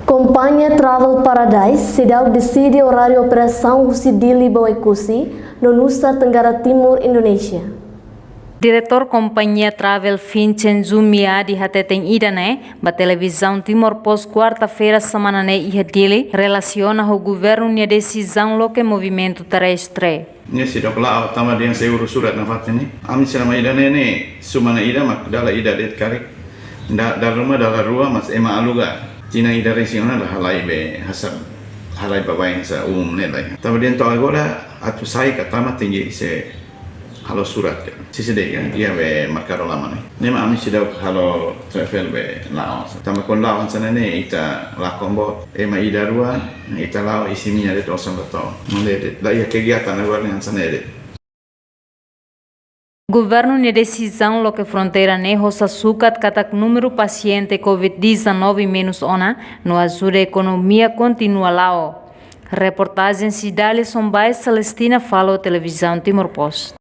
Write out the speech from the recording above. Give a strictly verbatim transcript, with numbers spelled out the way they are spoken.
Kompañia Travel Paradise seidauk deside oráriu operasaun husi Dili ba Oekusi, no Nusa Tenggara Timur, Indonézia. Diretór Kompañia Travel Vincent Zumi Adi hateten ida-ne'e ba Televizaun Timor Post kuarta-feira semana ne'e iha Dili, relasiona ho governu nia desizaun loke movimentu terrestre. Ne'e seidauk la'o tanba dehan seguru surat nafatin ne'e. Ami selama ida-ne'e ne'e, semana ida mak dala ida de'it karik. Da, dala ruma, dala rua, mas ema aluga. Tinan ida resin ona la halai be hanesan, halai baibain hanesan umum ne'e lai. Tanba dehan to'o agora atu sai ka tama tenke sei halo surat ka. Sisi de'it ka, iha be merkadu lama ne'e. Ne'e mak ami seidauk halo travel be la'o. Tanba kuandu la'o hanesan ne'e ita lakon boot. Ema ida rua, ita la'o isin-mian de'it osan ba to'o. Mande de'it, la iha kegiatan agora ne'e hanesan ne'e de'it. Governu nia desizaun loke fronteira ne'e husik sukat katak númeru pasiente covid dezanove menus ona, no ajuda ekonomia kontinua la'o. Reportajen Cidalia Sombai, Celestina Falo, Televizaun Timor Post.